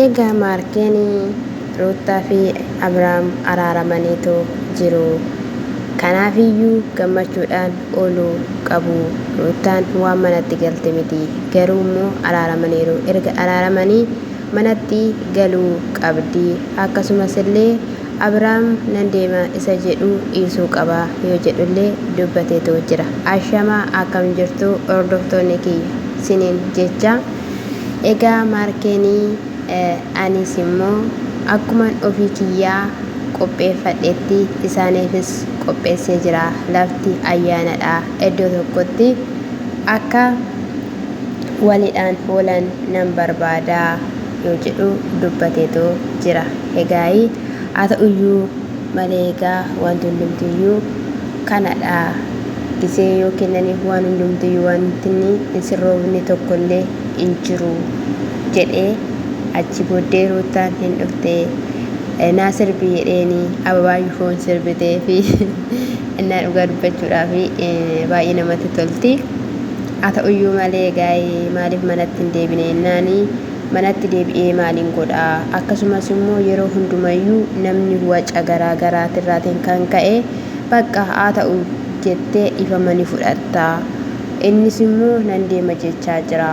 Egaa Maarkeen Ruuttaa fi Abrahaam araaramaniitu jiru. Kanaafiyyuu gammachuudhaan ooluu qabu. Ruuttaan waan manatti galte miti. Garuu immoo araaramaniiru. Erga araaramanii manatti galuu qabdi. Akkasumas illee Abrahaam nan deema isa jedhu dhiisuu qaba yoo jedhullee dubbateetu jira. Ashamaa akkam jirtu hordoftoonni kiyya siniin jecha. Egaa Maarkeenii anis immoo akkuman ofii kiyyaa qopheeffadhetti isaaniifis qopheessee jira. Lafti ayyaanadha. Iddoo tokkotti akka walidhaan oolan nan barbaada yoo jedhu dubbateetu jira. Egaayi haa ta'uyyuu malee egaa wanti hundumtiyyuu kanadha. Gisee yoo kennaniif waan hundumtiyyuu wantinni hin sirroofne tokkollee hin jiru jedhee achi booddee Ruuttaan hin dhufte naa sirbi jedheeni ababaa foon sirbitee fi innaa dhugaa dubbachuudhaaf baay'ee namatti tolti. Haa ta'uyyuu malee egaa maaliif manatti hin deebine jennaani manatti deebi'ee maaliin godha akkasumas immoo yeroo hundumayyuu namni waca garaa garaatirraatiin kan ka'e bakka haa ta'u jettee dhiifama ni fudhatta. Innis immoo nan deema jechaa jira.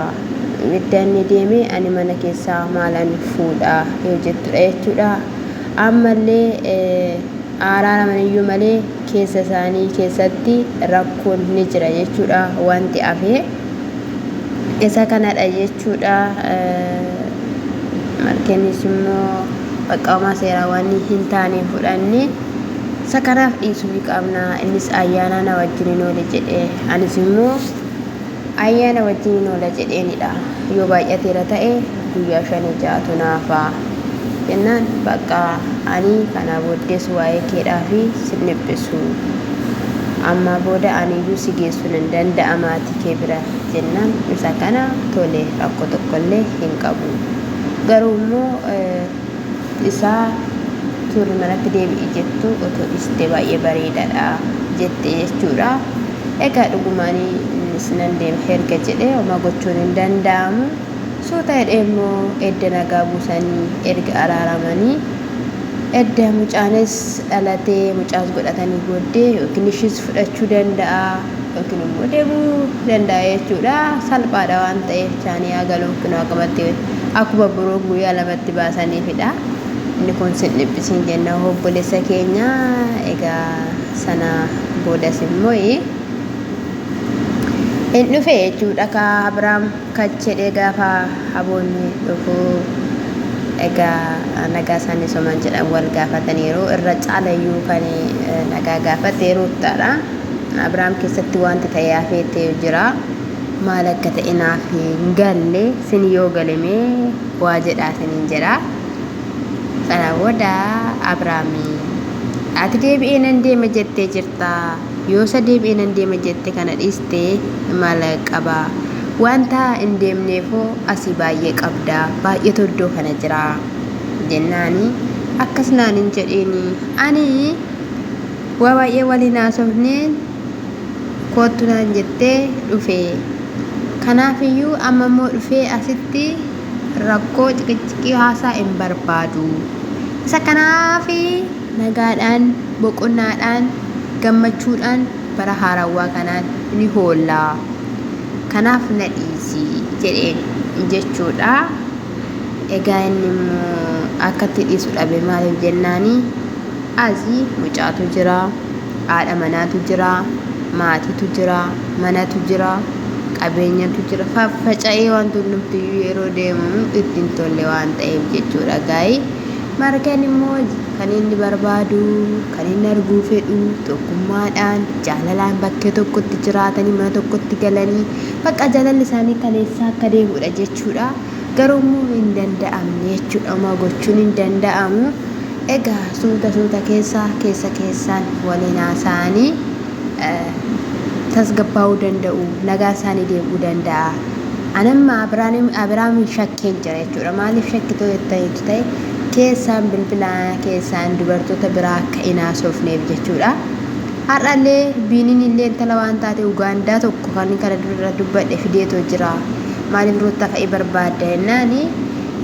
Edda inni deeme ani mana keessaa maalan fuudha yoo jettudha jechuudha. Ammallee araaraman iyyuu malee keessa isaanii keessatti rakkoon ni jira jechuudha wanti hafe. Isa kanadha jechuudha. Markeenis immoo bakka seeraa waan hin taane fudhanne isa kanaaf dhiisuu ni qabna. Innis ayyaana na wajjin hin oole jedhe anis immoo ayyaana wajjin hin oola jedheenidha. Yoo baay'ateera ta'e guyyaa shanii ja'atu naafa jennaan bakka ani kana booddees waa'ee keedhaa fi sin dhiphisu. Amma booda aniyyuu si geessuu nan danda'a maatii kee bira jennaan isa kana tole rakkoo tokkollee hin qabu. Garuu immoo isaa turri manatti deebi'i jettu otoo dhiiste baay'ee bareedaadha jette jechuudha. Egaa dhugumaan innis nan deema erga jedhee homaa gochuun hin danda'amu. Suuta jedhee immoo edda nagaa buusanii erga araaramanii edda mucaanis dhalatee mucaas godhatanii booddee yookiin ishiis fudhachuu danda'a yookiin immoo deemuu danda'a jechuudha. Salphaadha waan ta'eef chaanii haa galu yookiin akkamatti akkuma biroo guyyaa lamatti baasaniifidha. Inni kun sin dhiphisiin jenna obboleessa keenya. Egaa sana boodas immoo hin dhufe jechuudha ka Abiraam kach jedhee gaafa haboonni dhufu egaa nagaa isaanii soman jedhan wal gaafataniiru. Irra caalayyuu kan nagaa gaafate Ruuttaadha. Abiraam keessatti wanti ta'e hafeetee jira. Maal akka ta'e naaf hin galle sin yoo galemee waa jedhaa siniin jedha. Sana booda Abiraami ati deebi'ee nan deema jettee jirta. Yoo isa deebi'ee nan deema jette kana dhiiste maal qaba? Wanta hin deemneefoo asii baay'ee qabda. Baay'eetu iddoo kana jira. Jennaani akkas naan hin jedhiini. Ani waa baay'ee waliin haasofneen koottu naan jettee dhufe. Kanaafiyyuu amma immoo dhufee asitti rakkoo ciqiciqii haasaa hin barbaadu. Isa kanaaf nagaadhaan, boqonnaadhaan, gammachuudhaan bara haarawwaa kanaan ni hoolla. Kanaaf na dhiisi jedheen jechuudha. Egaa inni immoo akkatti dhiisu dhabe maaliif jennaani asii mucaatu jira, haadha manaatu jira, maatiitu jira, manatu jira, qabeenyatu jira. Faffaca'ee wanti hundumtiyyuu yeroo deemamu itti hin tolle waan ta'eef jechuudha gaa'ii. Margan immoo kan inni barbaadu, kan inni arguu fedhu tokkummaadhaan, jaalalaan bakkee tokkotti jiraatanii mana tokkotti galanii bakka jaalalli isaanii kaleessaa akka deebi'udha jechuudha. Garuu immoo hin danda'amne jechuudha. Homaa gochuun hin danda'amu. Egaa suuta suuta keessa keessa keessaan waliin haasa'anii tasgabbaa'uu danda'u. Nagaan isaanii deebi'uu danda'a. Anamma Abiraamin shakkeen jira jechuudha. Maaliif shakkitoo jettaniitu ta'e keessaan bilbilaa keessaan dubartoota biraa akka hin haasofneef jechuudha. Har'allee Biiniin illee intala waan taate Ugaandaa tokko kan kana dura dubbadhe fideetoo jira. Maaliif Ruuttaa fa'i barbaadda jennaani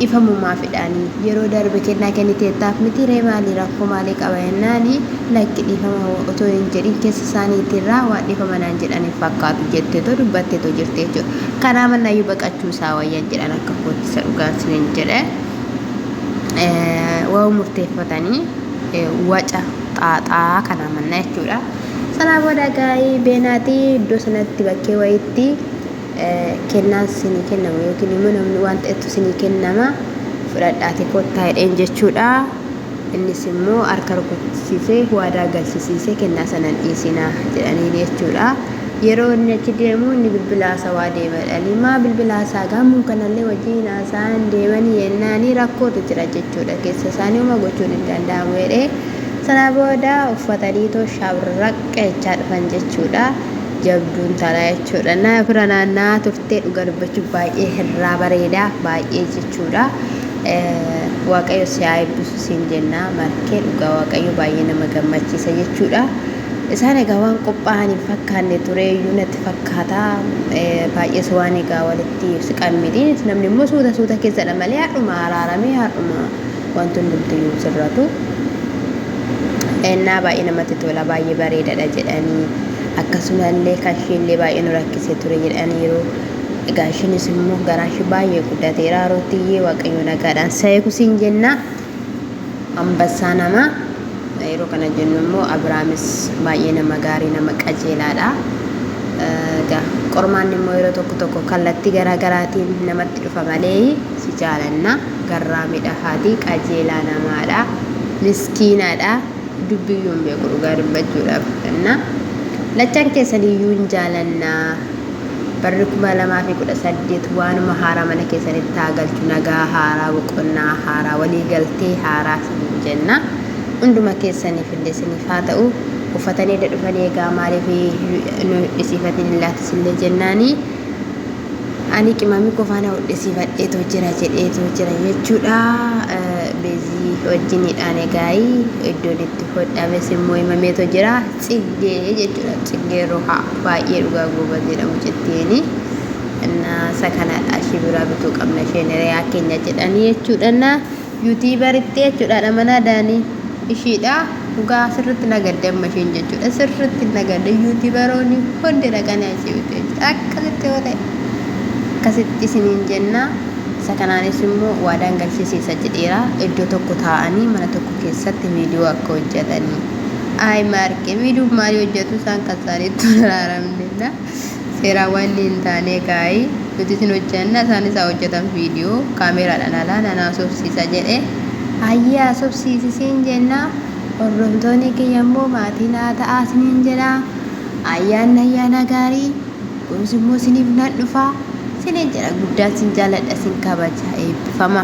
Dhifamumaafidhaani yeroo darbe kennaa kenniteettaaf miti ree maalii rakkoo maalii qaba jennaani lakki dhiifama otoo hin jedhin keessa isaaniitirraa waan dhiifama naan jedhan hin fakkaatu jetteetoo dubbatteetoo jirti jechuudha. Kanaa mannaayyuu baqachuu isaa wayyan jedhan akka kootti isa dhugaan sinin jedhe. Waa murteeffatanii waca xaaxaa kanaa mannaa jechuudha. Sanaa booda gaa'ii beenaatii iddoo sanatti bakkee wayiitti kennaan sinii kennamu yookiin immoo namni waan ta'etu sinii kennama fudhadhaati kottaa jedheen jechuudha. Innis immoo harka rukuchisiisee waadaa galchisiisee kennaa sana hin dhiisinaa jedhaniin jechuudha. Yeroo inni achi deemu inni bilbila haasawaa deema jedhanii maa bilbila haasaa gaammuun kanallee wajjin haasa'an deemanii yennaanii rakkootu jira jechuudha. Keessa isaanii homa gochuun hin danda'amu jedhee sana booda uffataniitoo shabraqqa jechaa dhufan jechuudha. Jabduu intalaa jechuudha. Na bira naanna'aa turtee dhugaa dubbachuuf baay'ee irraa bareeda baay'ee jechuudha. Waaqayyo si haa eebbisu siin jenna markee dhugaa waaqayyo baay'ee nama gammachiisa jechuudha. Isaan egaa waan qophaa'an hin fakkaanne ture iyyuu natti fakkaata. Baay'ees waan egaa walitti siqan miti. Namni immoo suuta suuta keessadha malee haadhuma araaramee haadhuma wanti hundumtiyyuu sirratu. Ennaa baay'ee namatti tola baay'ee bareedadha jedhanii akkasumallee kan isheellee baay'ee nu rakkisee ture jedhaniiru. Egaa ishiinis immoo garaan ishee baay'ee guddateera Rootiyyee waaqayyo nagaadhaan sa eegu siin jenna. Ambassaa nama yeroo kana jennu immoo Abiraamis baay'ee nama gaarii nama qajeelaadha. Egaa qormaanni immoo yeroo tokko tokko kallattii garaa garaatiin namatti dhufa malee si jaalanna. Garraamidha haati qajeelaa namaadha. Miskiinadha. Dubbiyyuu hin beeku dhugaa dubbachuudhaaf. Inna lachan keessaniyyuu hin jaalanna. Barri 2018 waanuma haaraa mana keessanitti haa galchu nagaa haaraa boqonnaa haaraa walii galtee haaraa isiniin jenna. Hunduma keessaniif illee isiniif haa ta'u. Uffatanii edda dhufanii egaa maaliif nu hidhisiifatin hin laatisillee jennaanii. Ani qimamii koo faana hodhisiifadheetoo jira jedheetoo jira jechuudha. Beezii wajjiniidhaan egaayii iddoon itti hodhames immoo himameetoo jira. Tsiggee jechuudha. Tsiggee Rohaa baay'ee dhugaa goobaziidha mucittiini. Innaa isa kanadha ishii biraa bituu qabna isheen hiriyaa keenya jedhanii jechuudha. Innaa yuutiibaritti jechuudha haadha manaa Daanii ishiidha. Dhugaa sirriitti na gadde amma isheen jechuudha. Sirriitti na gadde yuutiibaroonni hundi dhaqanii achii bitu jechuudha. Akkasitti yoo ta'e akkasitti isiniin jenna. Isa kanaanis immoo waadaan galchisiisa jedheera. Iddoo tokko taa'anii mana tokko keessatti viidiyoo akka hojjetanii. Ayi maarqee viidiyoo maalii hojjetu isaan kan isaaniitti hin araaramne. Seeraan waan inni hin taane kaayi. Nuti isin hojjanna isaanis haa hojjetan viidiyoo kaameeraadhaan alaa nan haasofsiisa jedhe. Hayyee haasofsiisi siin jenna. Hordoftoonni kiyya immoo maatii naa ta'aa isiniin jedha. Ayyaanni ayyaana gaarii. Kunis immoo isiniif nan dhufa. Isiniin jedha guddaan sin jaaladha sin kabaja eebbifama.